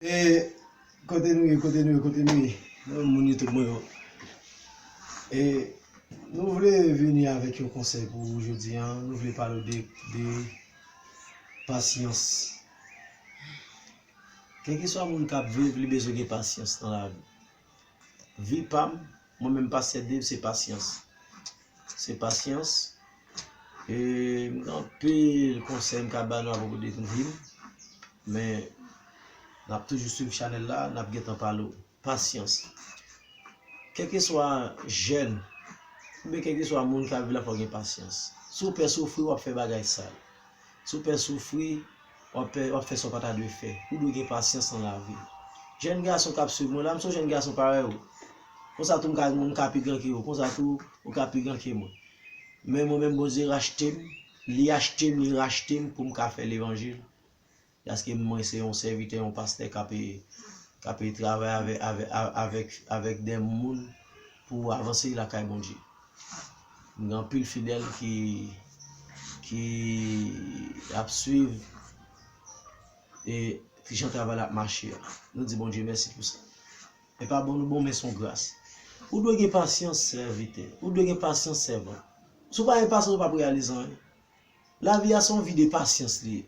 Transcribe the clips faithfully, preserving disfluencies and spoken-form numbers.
E kote nou ye, kote nou ye, kote nou ye? Nou moun YouTube mwen yo. E nou vle vini avèk yon konsèy pou ou jodi a. Nou vle pale de, de pasyans. Kèlkeswa moun k ap viv, li bezwen gen pasyans nan lavi. Vi pa m, mwen menm pastè Dave, se pasyans. Se pasyans. E m gen anpil konsèy m ka ba nou apwopo de vi m. Men n ap toujou swiv chanèl la, n ap gentan pale w. Pasyans. Kèlkeswa jèn, oubyen kèlkeswa moun k ap viv la, fò w gen pasyans. Si w pè soufri, w ap fè bagay sal. Si w pè soufri, w ap fè, w ap fè sa w pa ta dwe fè. Ou dwe gen pasyans nan lavi. Jèn gason k ap swiv mwen la, m se yon jèn gason parèy ou. Konsa tou m ka, m ka pi gran ke ou. Konsa tou, ou ka pi gran ke mwen. Men mwen menm, Bondye rachte m, li achte m, li rachte m pou m ka fè levanjil. Paske mwen se yon sèvitè, yon pastè k ap, k ap travay avè, avè, avèk, avèk de moun pou avanse lakay Bondye. M gen anpil fidèl ki, ki ap swiv e kijan travay la ap mache a. Nou di Bondye mèsi pou sa. E pa bon nou bon, men se yon gras. Ou dwe gen pasyans, sèvitè. Ou dwe gen pasyans, sèvant. Si w pa gen pasyans, ou p ap reyalize anyen. Lavi a se yon vi de pasyans li ye.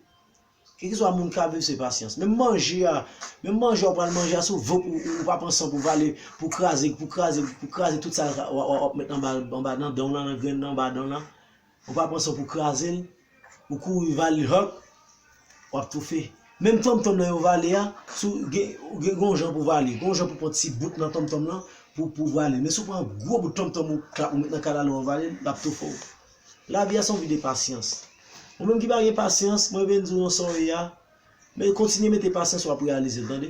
Kèlkeswa moun k ap viv, se pasyans. Menm manje a, menm manje w pral manje a, si w vop ou, ou pa pran san pou vale, pou kraze, pou kraze, pou kraze tout sa w, w, w ap met anba, anba nan dan w lan, nan grenn nan, anba dan w lan. Ou pa pran san pou kraze l, ou kouri vale l, hòk, w ap toufe. Menm tonmtonm nan yo vale a, si w gen, gen, gen yon jan pou vale, gen yon jan pou pran ti bout nan tonmtonm lan pou, pou vale. Men si w pran yon gwo bout tonmtonm ou klap, ou met nan kalalou an vale l, l ap toufe w. Lavi a se yon vi de pasyans. Ou menm ki pa gen pasyans, mwen vin di w nan sa w ye a, men kontinye mete pasyans, w ap reyalize l, tande.